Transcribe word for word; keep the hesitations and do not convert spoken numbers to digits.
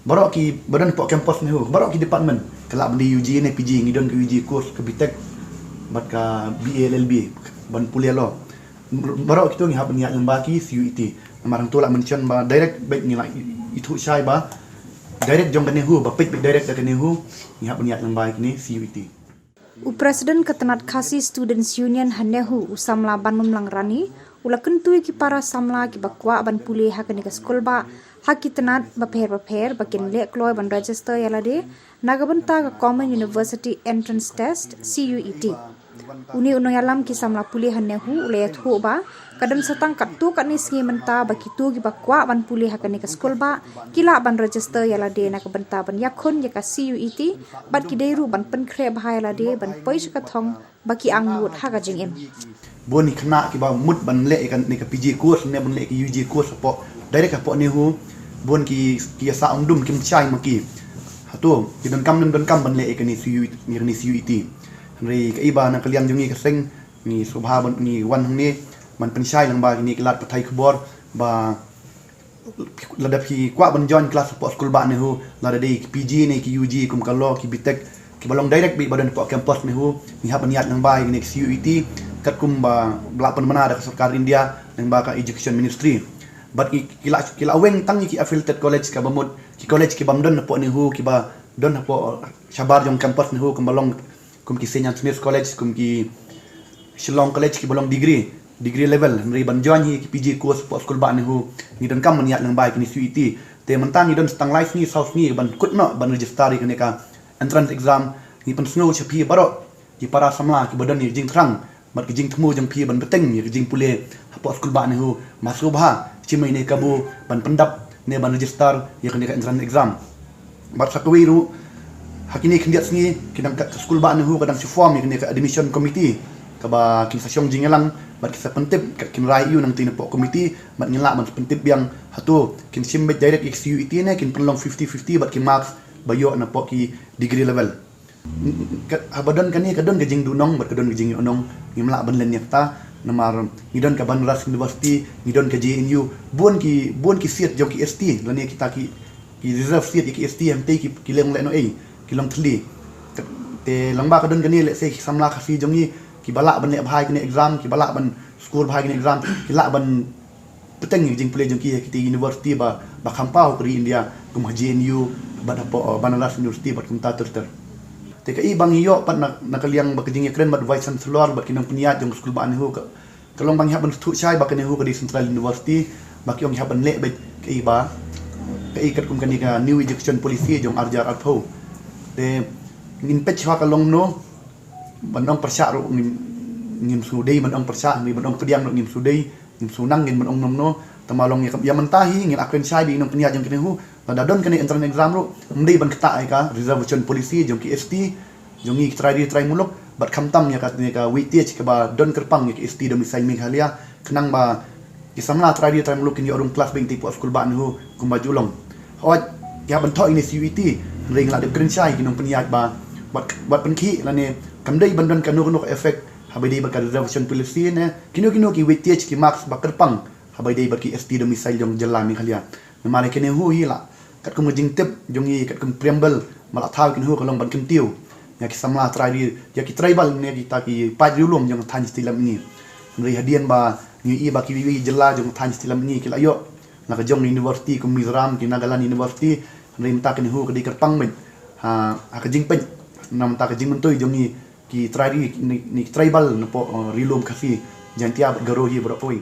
Baroh ki ba don hapoh campus NEHU, baroh ki department, ka lah ban dei U G ne P G, ngi don ka U G course, ka B Tech bad ka B A L L B, ban pule law. Baroh kito ngi hap ban ïaid lyngba ki C U E T. Namar hangto lah mention ba direct beit ngi lah ithuh shai ba direct jong ka NEHU, ba peit beit direct da ka NEHU, ngi hap ban ïaid lyngba kine C U E T. U President ka tnat Khasi Students Union ha NEHU, u samla Banumlang Rani, u la kyntu ïa ki para samla kiba kwah ban pule ha kane ka skulbah ha ki tnat bapher bapher ba kin leh kloi ban register ïa lade na ka bynta ka Common University Entrance Test, C U E T. Une u nongïalam ki samla pule ha NEHU u la ïathuh ba ka don sa tang katto katne sngi mynta ba kito kiba kwah ban pule ha kane ka skulbah ki lah ban register ïa lade na ka bynta ban ïakhun ïa ka C U E T, bad ki dei ruh ban pynkhreh bha ïa lade ban poi sha ka thong ba ki angnud ha ka jingim. Bun ki khynnah kiba mut ban leh ïa kane ka P G course ne ban leh ïa ka U G course hapoh, direct hapoh NEHU, bun ki, ki ïa sah ym dum, kim shai ma ki. Hato ki donkam ne ym donkam ban leh ïa kane C U E T, ïa kane C U E T. Hynrei kaei ba na ka liang jong ngi ka seng, ngi sngewbha ban, ngi wan hangne ban pynshai lyngba kine ki lad pathai khubor ba lada phi kwah ban join class hapoh skulbah NEHU, lada dei ki P G ne ki U G kum ka law, ki B Tech, kiba long direct beit ba don hapoh campus NEHU, ngi hap ban ïaid lyngba ïa kine ki C U E T, katkum ba la pynbna da ka sorkar India lyngba ka Education Ministry. Bad ki, ki la, ki la weng tang ïa ki affiliated college, kaba mut ki college kibym don hapoh NEHU, kiba don hapoh shabar jong campus NEHU, kumba long kum ki Saint Anthony's College, kum ki Shillong College, kiba long degree, degree level. Hynrei ban join hi ki P G course hapoh skulbah NEHU, ngi donkam ban ïaid lyngba ïa kine C U E T. Te mynta ngi don sa tang lai sngi, saw sngi ban kut noh ban register ïa kane ka entrance exam. Ngi pynsngew sha phi baroh ki para samla kiba don ïa ka jingthrang bad ka jingthmu jong phi ban bteng ïa ka jingpule hapoh skulbah NEHU, ma sngewbha shim ïa kane ka kabu ban pyndap ne ban register ïa kane ka entrance exam. Bad sa kawei ruh, ha kine khyndiat sngi ki dang, ka skulbah NEHU ka dang shu form ïa kane ka admission committee, kaba kin sa shong jingïalang bad kin sa pyntip, kin rai ïa u nangtei napoh committee, bad ngin lah ban sa pyntip biang hato kin shim beit direct ïa ka C U E T ne kin pynlong fifty fifty bad ki marks ba ïoh napoh ki degree level. Ka, haba don kane ka don ka jingduhnong bad ka don ka jingïohnong, ngim lah ban len ïa kata. Namar ngi don ka Banaras University, ngi don ka J N U, bun ki, bun ki seat jong ki S T lane kita ki, ki reserve seat ïa ki S T, hangtei ki, ki long lehnohei, ki long thylli. Ka, te lyngba ka don kane, lehse ki samla Khasi jong ngi kiba lah ban leh bha ïa kane exam, kiba lah ban score bha ïa kane exam, ki lah ban bteng ïa ka jingpule jong ki ha kitei university ba, ba kham paw ha ka ri India, kum ha J N U bad hapoh, uh, Banaras University bad kumta ter ter. Te kaei ba ngi ïoh pat na, na ka liang bad ka jingïakren bad Vice Chancellor bad ki nongpynïaid jong ka skulbah NEHU ka, ka long ba ngi hap ban sngewthuh shai ba ka NEHU ka dei central university, ba ki ong ngi hap ban leh beit kaei ba, kaei katkum kane ka New Education Policy jong ar hajar arphew. Te ngin peit shuwa ka long kumno, ban ong pyrshah ruh ngim, ngim sngewdei ban ong pyrshah, ne ban ong pdiang ruh ngim sngewdei, ngim sngewdei ngin ban ong kumno. Tangba long ïa, ïa mynta hi ngin ïakren shai bad ki nongpynïaid jong ka NEHU, lada don kane entrance exam ruh, ym dei ban ktah ïa ka reservation policy jong ki S T, jong ngi ki trai ri trai muluk, bad khamtam ïa kane ka weightage kaba don kyrpang ïa ki S T domicile Meghalaya, khnang ba ki samla trai ri trai muluk kin ïoh rung class beit hapoh skulbah NEHU kumba ju long. Hooid, ki hap ban thoh ïa kane C U E T, hynrei ngi la dep kren shai ki nongpynïaid ba wat, wat pynkhih lane kam dei ban don kano kano ka effect haba ïadei bad ka reservation policy ne kino kino ki weightage, ki marks ba kyrpang haba ïadei bad ki S T domicile jong jylla Meghalaya. Namar ïa ka NEHU hi la, katkum ka jingtip jong ngi, katkum preamble ba la thaw ïa ka NEHU ka long ban kyntiew ïa ki samla trai ri, ïa ki tribal ne kita ki paid riewlum jong ka thaiñ Syiemlieh. Hynrei hadien ba ngi ïohi ba kiwei kiwei ki jylla jong ka thaiñ Syiemlieh ki la ïoh la ka jong university kum Mizoram, ki Nagaland University, hynrei mynta ka NEHU ka dei kyrpang beit ha, ha ka jingpeit, namar mynta ka jingmyntoi jong ngi ki trai ri, ne, ne ki tribal napoh, uh, riewlum Khasi, Jaiñtia bad Garo hi baroh kawei.